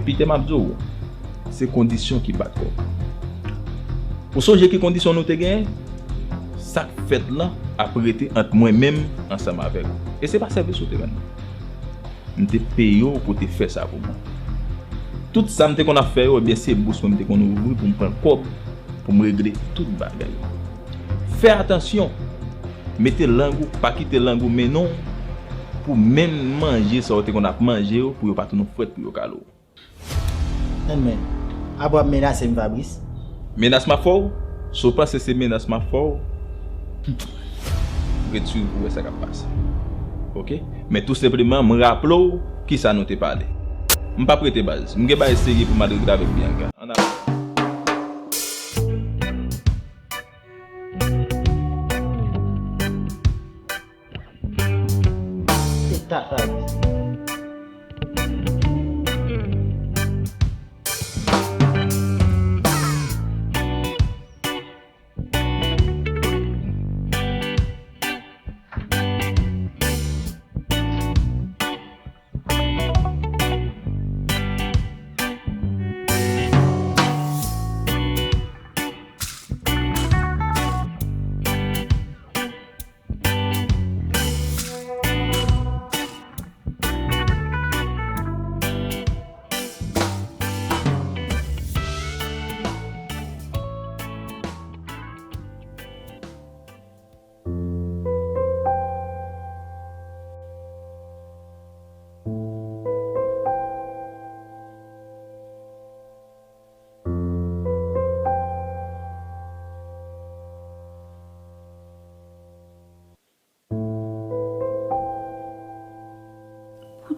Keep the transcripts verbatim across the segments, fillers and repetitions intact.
Pita m ap di w, se kondisyon ki bat kò w. Ou sonje ki kondisyon nou te genyen? Sa k fèt lan ap rete ant mwen menm ansanm avèk ou. E se pa sèvis ou te rann mwen. M te peye w pou w te fè sa pou mwen. Tout sa m te konn ap fè yo, ebyen, se bous mwen m te konn ouvri pou m pran kòb, pou m regle tout bagay. Fè atansyon! Mete lang ou, pa kite lang ou mennen w pou menm manje sa w te konn ap manje yo, pou yo pa tounen w frèt, pou yo kale w. Men, men, apa w ap menase m, Fabrice? Menas m ap fè w? Si w panse se menas m ap fè w, ret swiv pou w wè sa k ap pase. Oke? Men tou senpleman, m raple w kisa nou te pale. M p ap rete baz. M gen bagay serye pou m al regle avèk Bianca. Ann ale. Se ta Fabrice.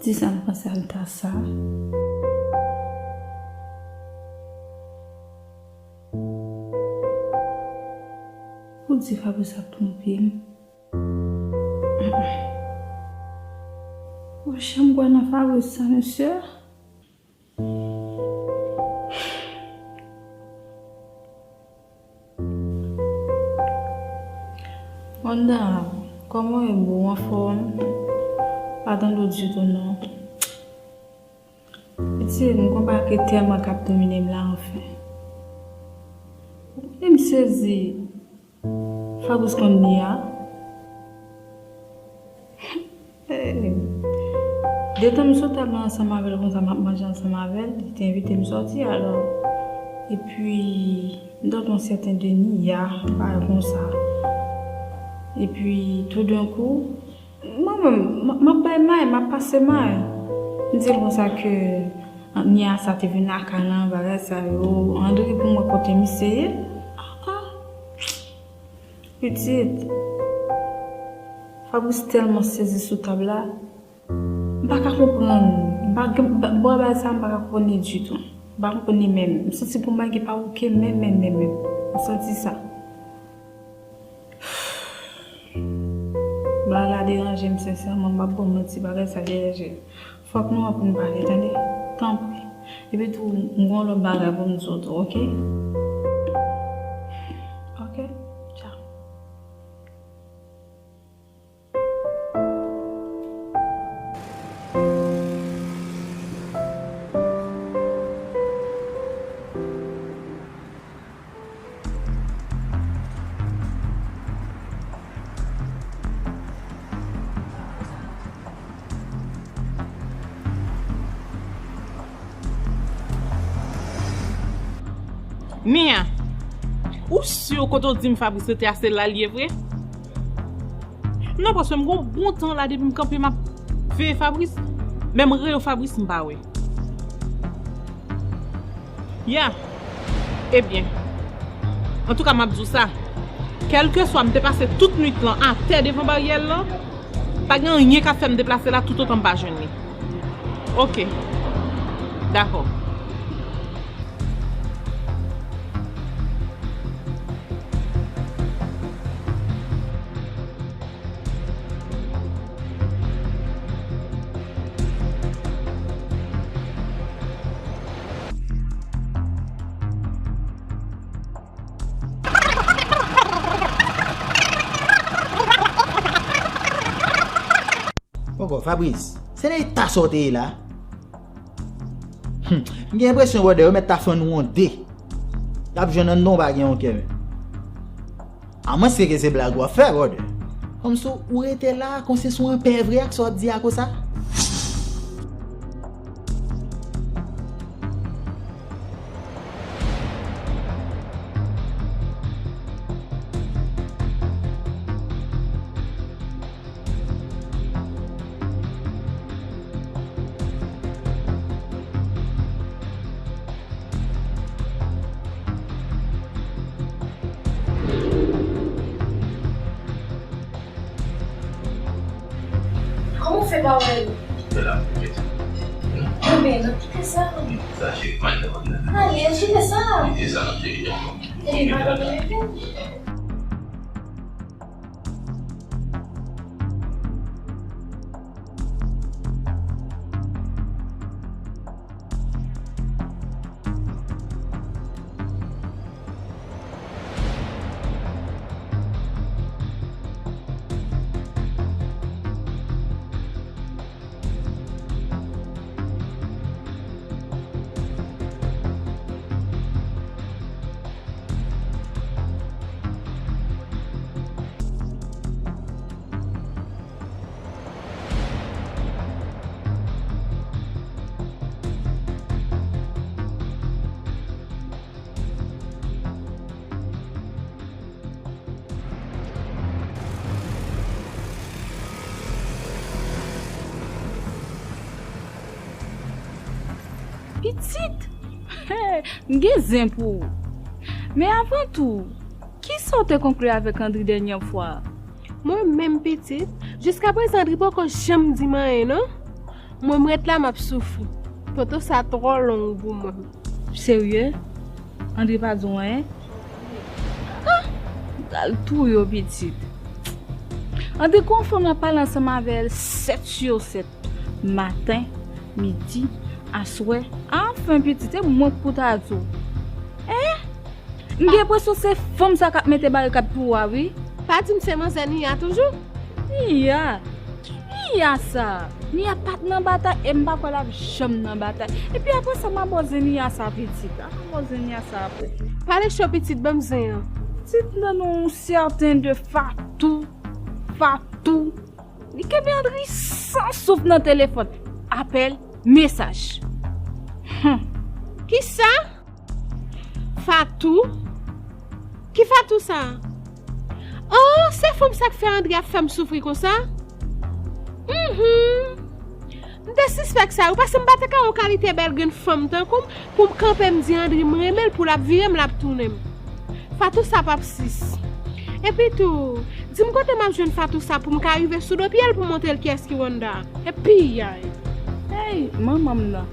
Poukisa m panse al ta sa? Poukisa Fabrice ap twonpe m? Pwochen m kwè nan Fabrice sa, mesye. Wanda, kòman w ye, boo? Ou anfòm? Pa tande w ditou, non. Pitit, m gon bagay ki tèlman k ap domine m la, anfen. E m sezi. Fabrice konn li a. Eh, detan m sou tab la ansanm avè l konsa, m ap manje ansanm avè l, li te envite m sòti, alò. Epi, m tande yon sèten Denia, bagay konsa. Epi, toudenkou, mwen menm, m, m ap bay may, m ap pase may. M di l konsa ke Nia sa te vin lakay lan, bagay sa yo, antre pou m wè kote misye ye. Ah, ah. Pitit, Fabrice tèlman sezi sou tab la, m pa ka konprann, m pa gen, m pa, bò bagay sa, m pa ka konprann li ditou. M pa konprann li menm. M santi pou m pa gen pa oke menm, menm, menm, menm. M santi sa. Bagay la deranje m, sensèman, m p ap ba w manti, bagay sa deranje m. Fòk nou aprann pale, tande? Tanpri. Epi tou, m gen yon lòt bagay pou m di w tou, oke? Oke? Tchao. Nia, ou si kote w di m Fabrice rete a se la l ye vre? Non, paske m gon bon tan la depi m kanpe m ap veye Fabrice, men m rele Fabrice m pa wè. Ya. Ebyen. Antouka, m ap di w sa. Kèlkeswa m te pase tout nwit lan atè devan baryè lan, pa gen anyen k ap fè m deplase la toutotan m pa jwenn li. Oke. Dakò. Poko, Fabrice, se nan eta sa w te ye la? Hmm, m gen enpresyon, brother, yo mèt ta fè nou yon de. Y ap jwenn anndan w pa gen yon kè menm. Amwenske ke se blag w ap fè, brother. Kòmsi w rete la, kòmsi se yon pè vre ak sa w ap di a konsa. Kòman w fè pa wè l? Fè la pou mwen. Enben, n ap kite sa. Sa, cheri, pa nan. Ale, kite sa. Kite sa, cheri. Epi, pa nan. Pitit! M gen zen pou ou. Men avan tou, kisa w te konkli avèk Andri dènye fwa a? Mwen menm pitit, jiskaprezan Andri poko janm di m anyen non. Mwen m ret la m ap soufri. Toto sa twò long pou mwen. Serye? Andri pa di w anyen? Ah! M pral touye w pitit. Andri gon fanm l ap pale ansanm avè l sèt sou sèt. Maten, midi, aswè. Anfen pitit, e mwen k pou ta di w. Hein? M gen enpresyon se fanm sa k ap mete barikad pou ou a wi. Pa di m se manzè Nia toujou? Nia? Ki Nia sa? Nia pa t nan batay e m pa kwè l ap janm nan batay. Epi apre sa m abòze Nia sa pitit. A m abòze Nia sa apre. Pale cho pitit ban m zen an. Pitit nan yon sèten de Fatou. Fatou. Li kenbe Andri san souf nan telefòn. Apèl, mesaj. Hum. Kisa? Fatou? Ki Fatou sa? Oh, se fanm sa k fè Andri ap fè m soufri konsa? Mhm. M te sispèk sa wi, paske m pa te ka wè yon kalite bèl grenn fanm tankou m pou m kanpe m di Andri m renmen l pou l ap vire m l ap tounen m. Fatou sa p ap sis. Epi tou, di m kote m ap jwenn Fatou sa pou m ka rive sou do pye l pou m montre l kiyès ki Wanda. E piyay. Hey, manman m nan.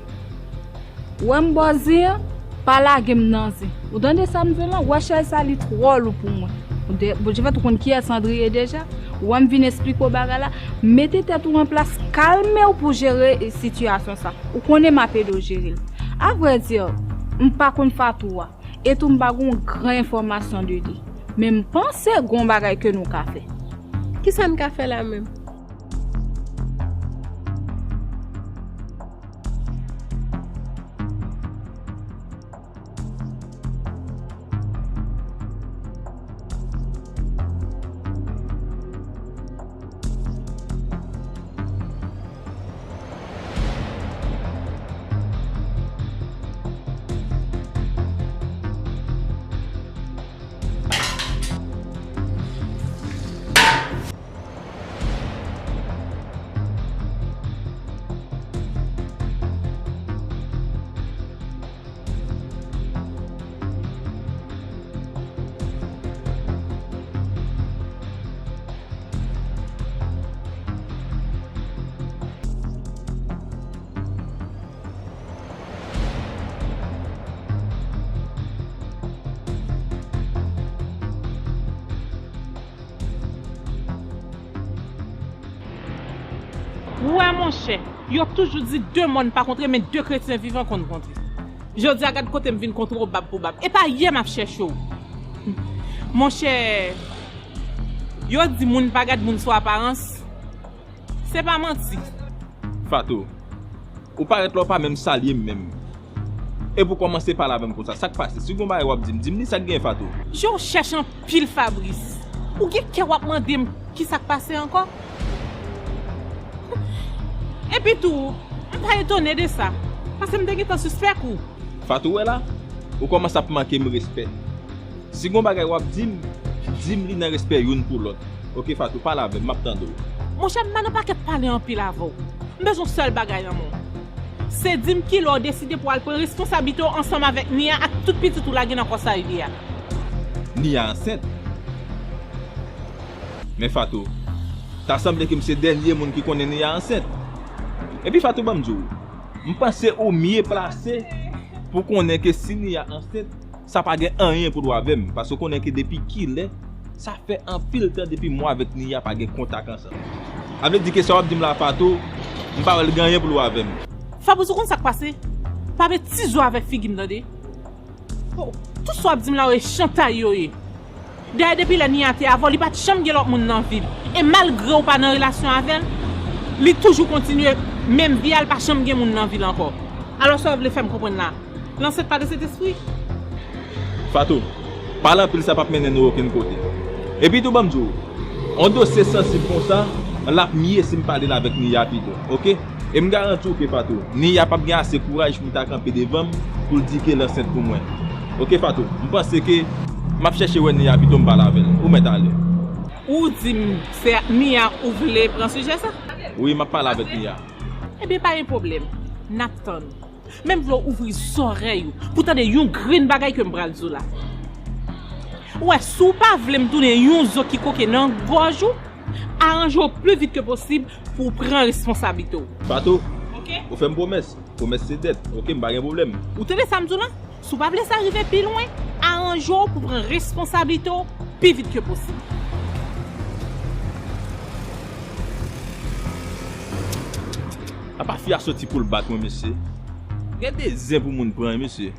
Ou wè m bò zen an, pa lage m nan zen. Ou tande sa m di w lan? Ou wè chèz sa li twò lou pou mwen. Ou de, bon, Jefèt ou konn kiyès Andri ye deja? Ou wè m vin esplike w bagay la? Mete tèt ou an plas, kalme w pou jere sitiyasyon sa. Ou konnen m ap ede w jere l. Avrèdi, m pa konn Fatou a. E tou m pa gen yon gran enfòmasyon de li. Men m panse gen yon bagay ke nou ka fè. Kisa n ka fè la menm? Ou wè, monchè, yo toujou di de mòn pa kontre, men de kretyen vivan konn kontre. Jodi a, gad kote m vin kontre w bab pou bab. E pa yè m ap chèche w. Monchè, yo di moun pa gad moun sou aparans. Se pa manti. Fatou, ou parèt la, ou pa menm salye m menm. Epi w kòmanse pale avè m konsa. Sa k pase? Si gon bagay w ap di m, di m li. Sa k genyen, Fatou? Je w chèch anpil, Fabrice. Ou gen kè w ap mande m ki sa k pase ankò? Epi tou, m pa etone de sa, paske m te gentan sispèk ou. Fatou, wè la, ou kòmanse ap manke m respè. Si gon bagay w ap di m, di m li nan respè youn pou lòt. Oke, Fatou, pale avè m, m ap tande w. Monchè, m pa nan pakèt pale anpil avè w. M bezwen yon sèl bagay nan men w. Se di m kilè w deside pou w al pran responsablite w ansanm avèk Nia ak tout pitit ou lage nan kò Saïli a. Nia ansent? Men Fatou, ta sanble ke m se dènye moun ki konnen Nia ansent. Epi Fatou, ban m di w, m panse ou mye plase pou konnen ke si Nia ansent, sa pa gen anyen pou l wè avè m, paske w konnen ke depi kilè, sa fè anpil tan depi mwen avèk Nia pa gen kontak ansanm. Sa vle di ke sa w ap di m la, Fatou, m pa wè l gen anyen pou l wè avè m. Fabrice, ou konn sa k pase? Pa met ti zo avèk figi m, tande. Oh, tout sa w ap di m la yo, e chantay yo ye. Dayè, depi lè Nia te avè w, li pa t janm gen lòt moun nan vi l. E malgre w pa nan relasyon avè l, li toujou kontinye menm vi a, li pa janm gen moun nan vi l ankò. Alò, sa w vle fè m konprann la? L ansent pa de Sentespri? Fatou, pale anpil sa p ap mennen nou okenn kote. Epi tou, ban m di w, yon dosye sansib konsa, l ap mye si m pale l avèk Nia pito, oke? E m garanti w ke Fatou, Nia p ap gen ase kouraj pou l ta kanpe devan m pou l di ke l ansent pou mwen. Oke, Fatou, m panse ke m ap chèche wè Nia pito m pale avè l. Ou mèt ale. Ou di m se ak Nia ou vle pran sijè sa? Wi, m ap pale avèk Nia. Ebyen, pa gen pwoblèm. N ap tann ou. Men m vle w ouvri zòrèy ou pou w tande yon grenn bagay ke m pral di w la. Ou wè, si w pa vle m tounen yon zo ki koke nan gòj ou, aranje w pli vit ke posib pou w pran responsablite w. Fatou, oke? Ou fè m pwomès. Pwomès se dèt. Oke, m pa gen pwoblèm. Ou tande sa m di w la? Si w pa vle sa rive pi lwen, aranje w pou w pran responsablite w pi vit ke posib. Apa fi a soti pou l bat mwen, mesye. Gen de zen pou moun pran, mesye.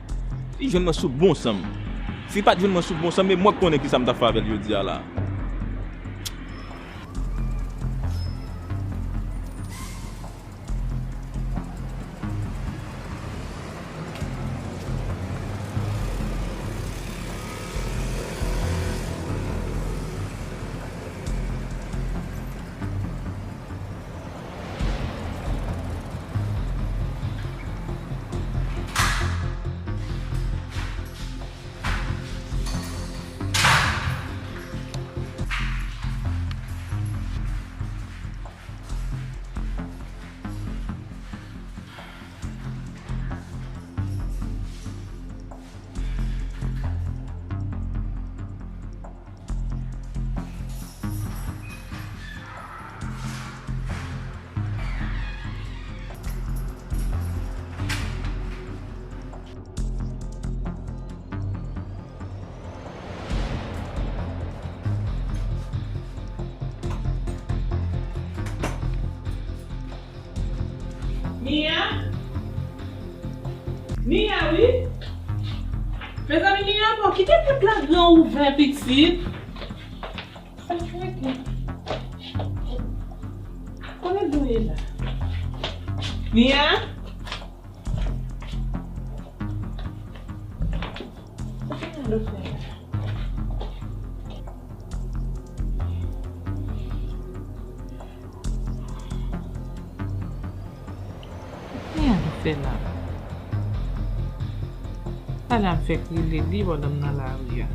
Li jwenn mwen sou bon san m. Si li pa t jwenn mwen sou bon san m, e mwen k konnen kisa m t ap fè avè l jodi a la. Nia? Nia, wi. Mezanmi, Nia, bon, kite pòt la gran ouvè, pitit. Konnen dwe la. Nia? Sa fè nan do fè la? Nia do fè la? Talè a m fèk rele li pandan m nan lari a.